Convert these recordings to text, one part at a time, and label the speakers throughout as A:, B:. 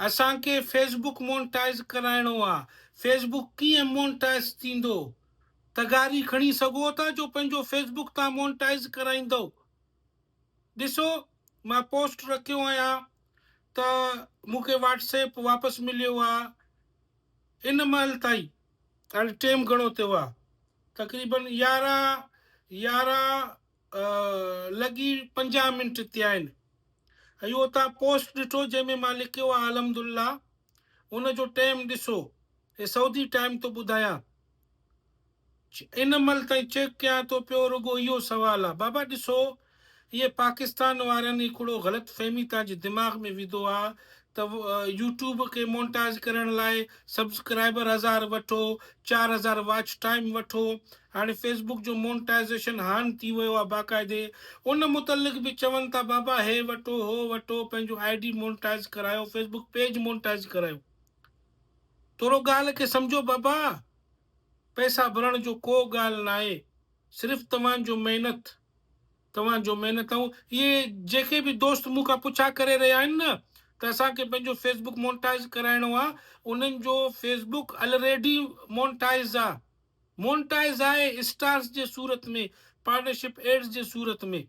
A: اسان کي Facebook monetise ڪرائڻو آ فيسبوڪ ڪيئن مونٽائز ٿيندو تغاري کڻي سگهو ٿا جو پنهنجو فيسبوڪ تان مونٽائز ڪرائيندو ڏسو مان پوسٽ رکيو آهيان ته مون کي واٽس ايپ واپس مليو آ ان مهل تائين هاڻي ٽيم گهڻو ٿيو آ تقريبن 11 11 لڳي 50 منٽ ٿيا آهن ۽ اهو توهان پوسٽ ڏٺو جنهن ۾ مان لکيو آهي الحمدلله ان جو ٽيم ڏسو هي سعودي ٽائيم ٿو ٻڌايان ان مهل تائين چيڪ ڪيان ٿو پيو رڳو اهو سوال آهي بابا ڏسو اهي پاڪستان وارن هڪڙو غلط فهمي توهان جي دماغ ۾ وڌو آهي ته يوٽيوب کي مونٽائز ڪرڻ لاء سبسڪرائبر هزار وٺو، 4000 واچ ٽائيم وٺو، هاڻي فيسبوڪ جو مونٽائزيشن هان ٿي ويو آ باقاعدي ان متعلق به چون ٿا بابا هي وٺو هو وٺو پنهنجو I D monetise ڪرايو فيسبوڪ پيج مونٽائز ڪرايو ٿورو ڳالهه کي سمجهو بابا پئسا ڀرڻ جو ڪو ڳالهه ناهي صرف توهان جو محنت توهان جو محنت ۽ اهي جيڪي به دوست مون کان پڇا ڪري رهيا آهن نه ته اسان کي پنهنجو فيسبوڪ مونٽائز ڪرائڻو آ انهن جو فيسبوڪ الريڊي مونٽائز آ مونٽائز آهي اسٽارس جي صورت ۾ پارٽنرشپ ايڊز جي صورت ۾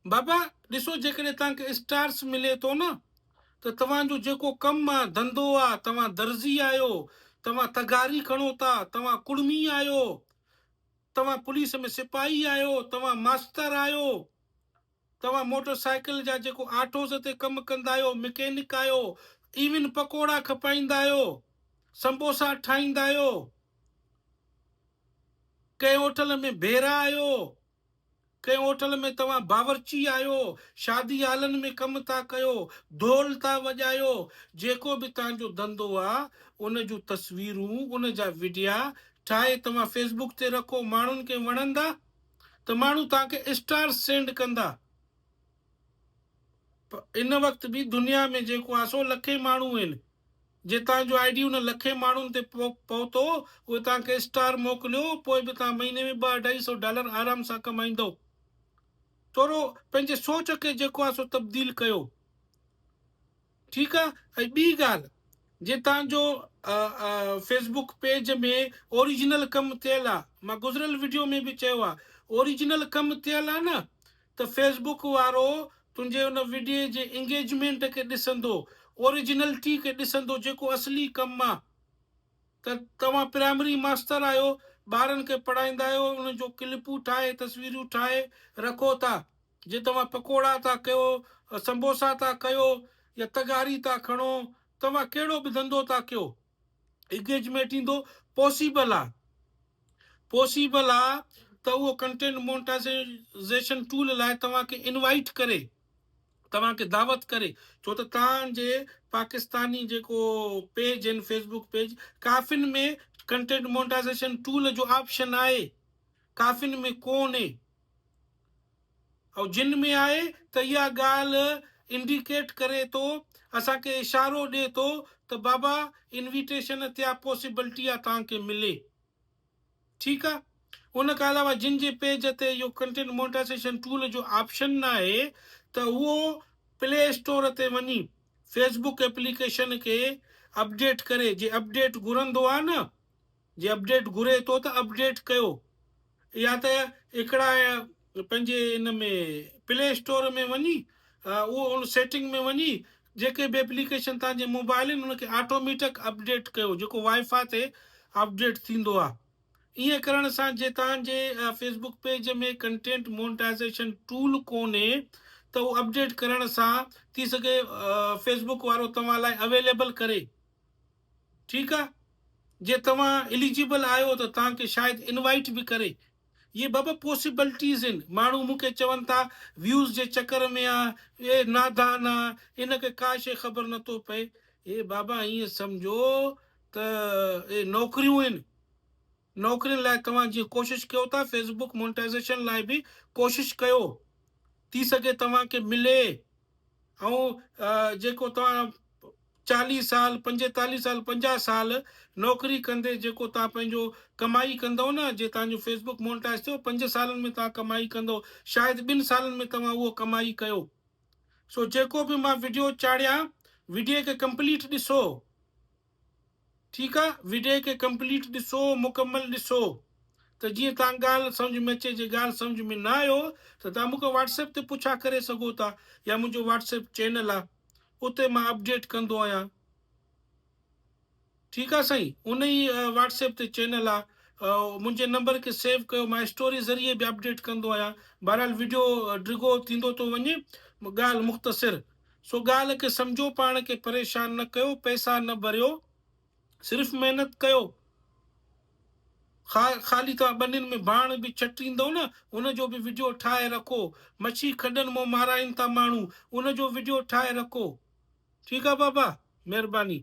A: بابا ڏسو جيڪڏهن توهان کي اسٽارس ملي ٿو نه ته توهان جو جيڪو ڪم آ ڌنڌو آ توهان درزي آهيو توهان تغاري کڻو ٿا توهان ڪڙمي آهيو توهان پوليس ۾ سپاهي آهيو، توهان ماستر آهيو، توهان موٽر سائيڪل جا جيڪو آٽوز تي ڪم ڪندا آهيو، مڪينڪ آهيو، ايون پڪوڙا کپائيندا آهيو، سمبوسا ٺاهيندا آهيو، ڪنهن هوٽل ۾ ڀيرا آهيو، ڪنهن هوٽل ۾ توهان باورچي آهيو، شادي هالن ۾ ڪم ٿا ڪيو، ڍول ٿا وڄايو، جيڪو به توهان جو ڌنڌو آ ان جون تصويرون، ان جا وڊيا ٺاهي توهان فيس بڪ تي رکو، ماڻهن کي وڻندا ته ماڻهو توهان کي اسٽارز سينڊ ڪندا. ان وقت به دنيا ۾ جيڪو آ سو لکين ماڻهو آهن. جي توهان جو I D ان لکين ماڻهن تي پهتو، اهي توهان کي اسٽار موڪليو، پوء به توهان مهيني ۾ ٻه اڍائي سئو ڊالر آرام سان ڪمائيندؤ. ٿورو پنهنجي سوچ کي جيڪو آهي سو تبديل ڪيو. ٺيڪ آهي ۽ ٻي ڳالهه جي توهان جو فيس بڪ پيج ۾ اوريجنل ڪم ٿيل آهي، مان گذريل وڊيو ۾ به چيو آهي، اوريجنل ڪم ٿيل آهي نه ته فيس بڪ وارو تنهنجي ان وڊيي جي انگيجمينٽ کي ڏسندو، اوريجنلٽي کي ڏسندو جيڪو اصلي ڪم آ ته توهان پرائمري ماستر آهيو ٻارن کي پڙهائيندا آهيو انهن جو ڪلپون ٺاهي تصويرون ٺاهي رکو ٿا جي توهان پڪوڙا ٿا ڪيو سمبوسا ٿا ڪيو يا تغاري ٿا کڻو توهان ڪهڙو به ڌنڌو ٿا ڪيو انگيجمينٽ ايندو پاسيبل آ. پوسيبل آ ته اهو ڪنٽينٽ مونٽائيزيشن ٽول لاء توهان کي انوائيٽ ڪري توهان کي دعوت ڪري ڇو ته توهان جي پاڪستاني جيڪو پيج آهن فيسبوڪ پيج ڪافين ۾ ڪنٽينٽ مونٽائيزيشن ٽول جو آپشن آهي ڪافين ۾ ڪونهي ۽ جن ۾ آهي ته اها ڳالهه انڊيڪيٽ ڪري ٿو اسان کي اشارو ڏي ٿو ته بابا انويٽيشن تي آ پوسيبلٽي آ توهان کي ملي ٺيڪ آ ان کان علاوه جن جي پيج تي اهو ڪنٽينٽ مونٽائيزيشن ٽول جو آپشن ناهي ته اهو پلي اسٽور تي وڃي فيسبوڪ ايپليڪيشن کي اپڊيٽ ڪري جي اپڊيٽ گهرندو آ نه جي اپڊيٽ گهري ٿو ته اپڊيٽ ڪيو يا ته هڪڙا پنهنجي ان ۾ پلي اسٽور ۾ وڃي اهو ان سيٽنگ ۾ وڃي جيڪي به ايپليڪيشن توهان جي موبائل آهن ان کي آٽوميٽڪ اپڊيٽ ڪيو جيڪو وائي فاء تي اپڊيٽ ٿيندو آهي ائين ڪرڻ سان جي توهان جي Facebook page ۾ content monetisation tool ڪونهي ته اهو اپڊيٽ ڪرڻ سان ٿي سگهي فيسبوڪ وارو توهان لاء اويليبل ڪري ٺيڪ آ جي توهان اليجبل آهيو ته توهان کي شايد انوائيٽ به ڪري. اهي بابا پوسيبلٽيز آهن. ماڻهو مون کي چون ٿا ويوز جي چڪر ۾ آ، اي نادان آ، ان کي ڪا شي خبر نه ٿو پئي. اي بابا ائين سمجهو ته اهي نوڪريون آهن. نوڪرين لاء توهان جيئن ڪوشش ڪيو ٿا فيسبوڪ مونٽائيزيشن لاء به ڪوشش ڪيو. ٿي سگهي توهان کي ملي. ۽ جيڪو توهان 40 سال، 45 سال، 50 سال نوڪري ڪندي جيڪو توهان پنهنجو ڪمائي ڪندؤ نه، جي توهان جو فيس بڪ مونٽائز ٿيو، پنج سالن ۾ توهان ڪمائي ڪندؤ، شايد ٻن سالن ۾ توهان اهو ڪمائي ڪيو. سو جيڪو به مان وڊيو چاڙهيان وڊيي کي ڪمپليٽ ڏسو ٺيڪ آ وڊيي کي ڪمپليٽ ڏسو مڪمل ڏسو ته جيئن توهان ڳالهه سمجهه ۾ اچي جي ڳالهه سمجهه ۾ نه آيو ته توهان مون کي واٽس ايپ تي پڇا ڪري سگهو ٿا يا منهنجو واٽس ايپ چينل آ اتي مان اپڊيٽ ڪندو آهيان ٺيڪ آ سائين ان ئي واٽس ايپ تي چينل آ منهنجي نمبر کي سيو ڪيو مان اسٽوري ذريعي به اپڊيٽ ڪندو آهيان بهرحال وڊيو ڊگهو ٿيندو ٿو وڃي ڳالهه مختصر سو ڳالهه کي سمجهو پاڻ کي پريشان نه ڪيو پئسا نه ڀريو صرف محنت ڪيو خالي توهان ٻنين ۾ ڀاڻ به ڇٽيندو نه ان جو به وڊيو ٺاهي رکو مڇي کڏن مون مارائين ٿا ماڻهو ان جو وڊيو ٺاهي رکو ٺيڪ آ بابا مهرباني.